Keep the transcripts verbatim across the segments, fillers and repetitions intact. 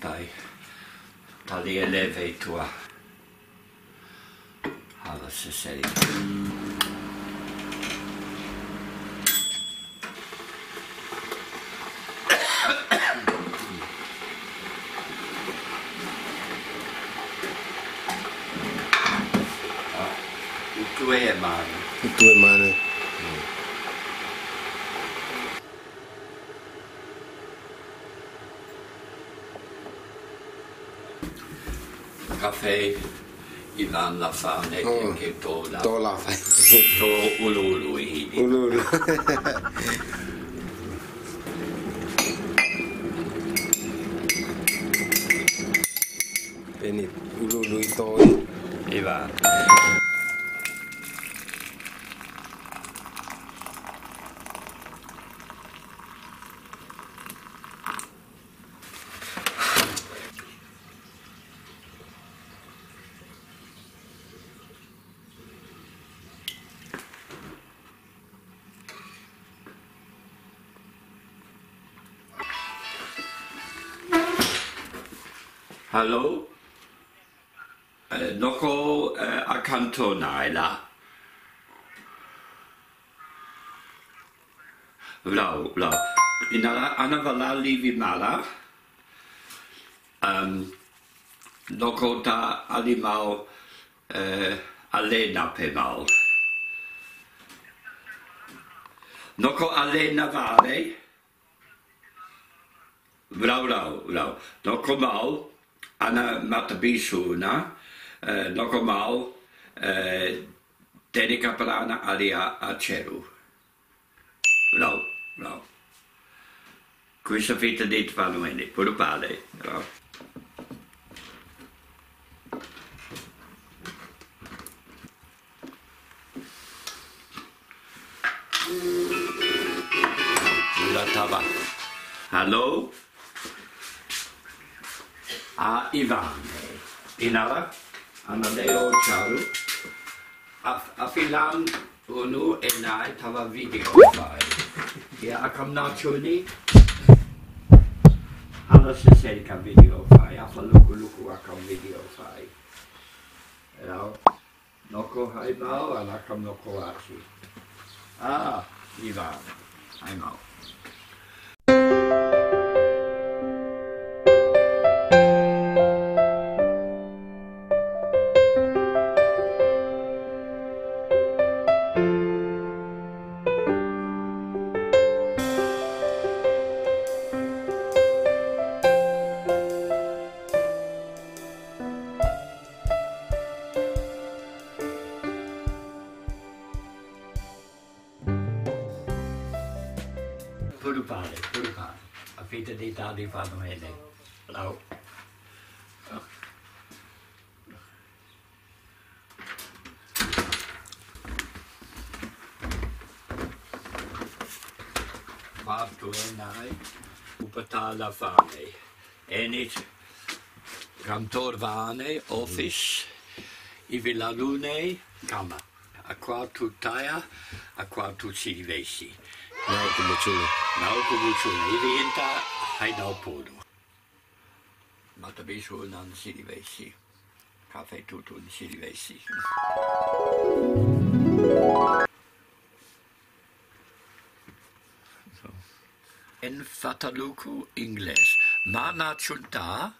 Tai, tali elevator. Hala sesei. Utu e mane. Utu e mane. Kafe, Ivan la fane, oh, ke tola. Tola fa. To uluulu i hini. Uluulu. Bene, uluulu i to. Ivan. Halo? Eh, noko, eh, a kantona ela. Lau, lau. Inala, ana vala livi mala. Em, noko ta ali mau, eh, alena pe mau. Noko alena vale. Lau, lau, lau. Noko mau, ana matabisuna, eh, noko mau, eh, tenika palana ali a, a ceru. Lau, lau. Kuisa fita dit fanu eni, puru pale, lau. Ula tava. Halo? A Ivan. Inala? Ana leo caru. A, a filan unu enai tava video fai. Ia a kam na cuni. Ana sesei ka video fai. A fa luku luku a kam video fai. Lau. Noko hai mau, ana kam noko ati. A, Ivan. Hai mau. Puru pale, puru pale. A fita di tali fanu eni. Lau. Fatu enai. Upatala fane. Eni kantor vane, office, ivi lalune, kama. A kuartu taia, a kuartu Sirivesi. Naoku Mucuna. Naoku Mucuna. Ivi inta hai Nauponu. Matabisuna Sirivesi. Kafe tutu Sirivesi. En Fataluku Ingles. Mana cunta,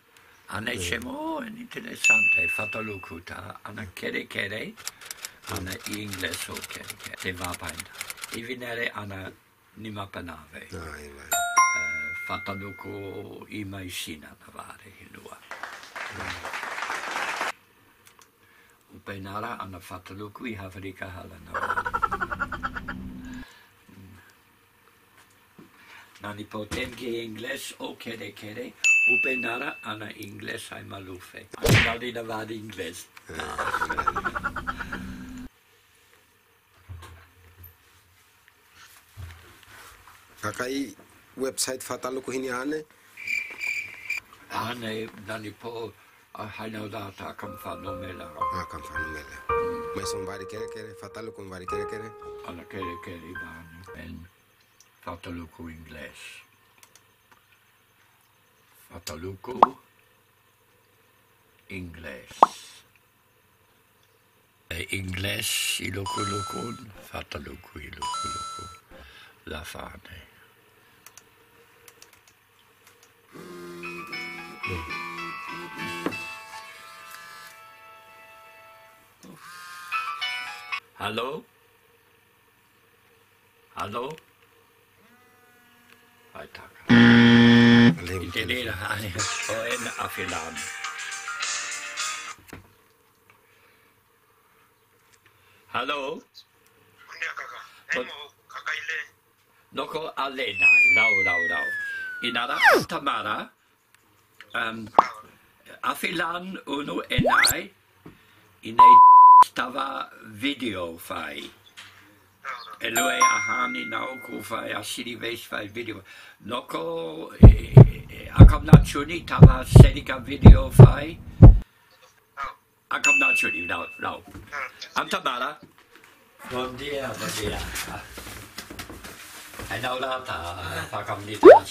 ana cemo, en interesante, Fataluku ta, ana kerekere, ana Ingles o kerekere. Te va painta. Ivi nere ana nima pa nave. Ah, ima. Eh, Fataluku ima i sina navare i lua. Upe nara ana Fataluku i Hafrika hala navare. Nani poten ki Ingles o kerekere, upe nara ana Ingles hai malufe. Ana nali navare Ingles. Eh, ima. Kaka i website Fataluku hini ane? Ane nani po, a, hai nau data a kam fanu mela. A kam fanu mela. Mason vari kerekere, Fataluku vari kerekere. Ana kerekere bani. En Fataluku Ingles. Fataluku Ingles. E Ingles i lukulukun, Fataluku i lukulukun. Lafane. Halo? Halo? Ai, taka. Ite nira, ani, o en a filan. Halo? Noko a lena, raw, raw, raw. Inara, tamara, Em, a filan unu enai, inai tava video fai. E luwai a hani na'o ku fai a sirivesi fai video. Noko, e, e, a kamna cuni tava sedika video fai. A kamna cuni, raw, raw. Anta bara. Bon dia, bon dia. Ai, na'o rata, pa kamni ta.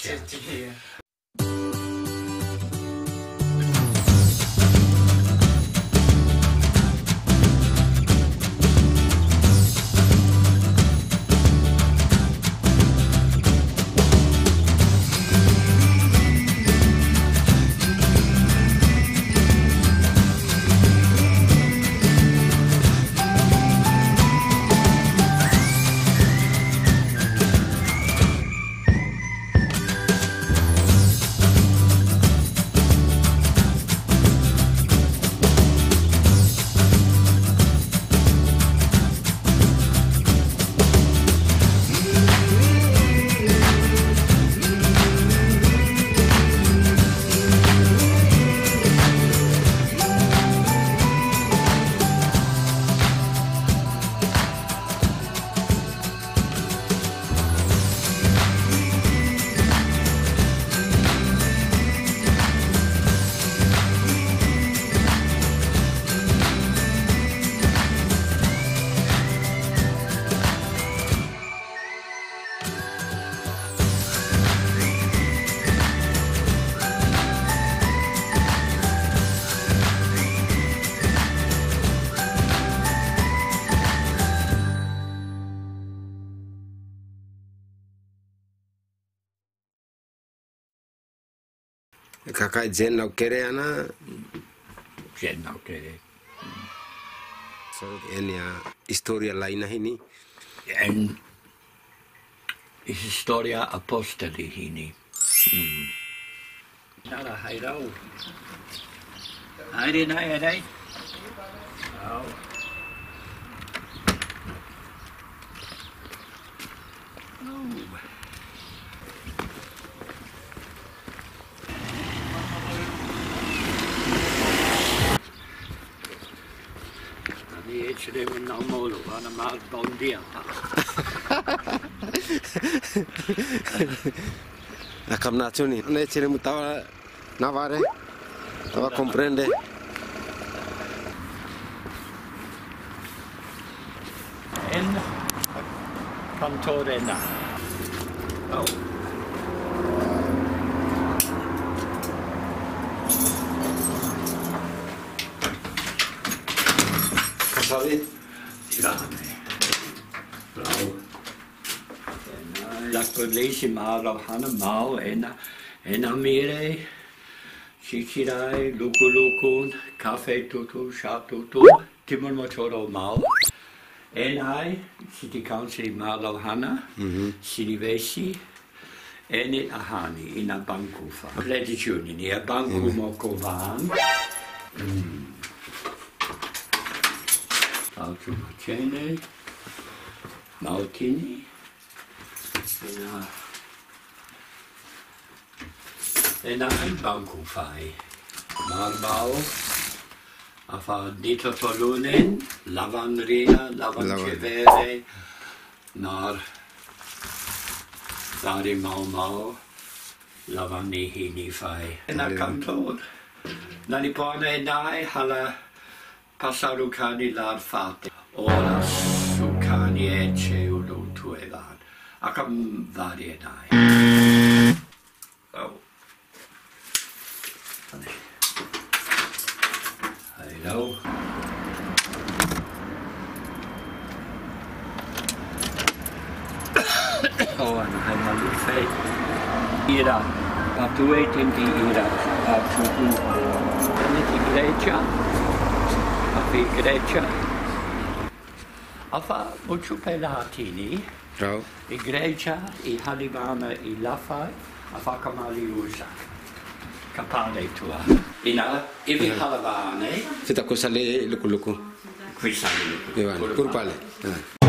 Kaka, jen na'o kere ana. Jen na'o kere. So, en ya istoria laina hini. En istoria apostoli hini. Hmm. Nara, hai rau. Hai ri nai, hai ri nai. Au. Ani e ceremu na'o molo, ana mar bon dia pa. A kamna cuni, ne ceremu tava. Nava re, tava komprende. En kantore na. Au. Kasari? Tirane. Bravo. Ena, lakon lesi ma'lawhana ma'o, ena, ena mire, cicirai, lukulukun, kafe tutu, ca tutu, timur mocoro ma'o. Enai, city council ma'lawhana, sirivesi, ena a hani, ina bangku fa. Leti cuni ni, a bangku mo kovan. Au cuma cene, ma'o tini. Ena, ena ai bangku fai. Mar ma'o, a fa dito tolunen, lavan ria, lavan cevere, mar, dari ma'o ma'o, lavan ni hini fai. Ena kantor. Nani pona enai, hala Pasaru kani lar fate. Ora su kani ece ulu tuevan. A kam vari enai. Au. Io. O, an hay malufe. Ira, patoué tenti ira, a tuku. Tenti igreja, a fi igreja. A fa muchu pe Latini. Bravo. Igreja, i hali bana, i lafa, a fa ka mali usa. Ka pade tua. Ina, ivi hali bana. Fita ku sali lukuluku. Ku sali lukuluku. Ivan, kurpale. Ah.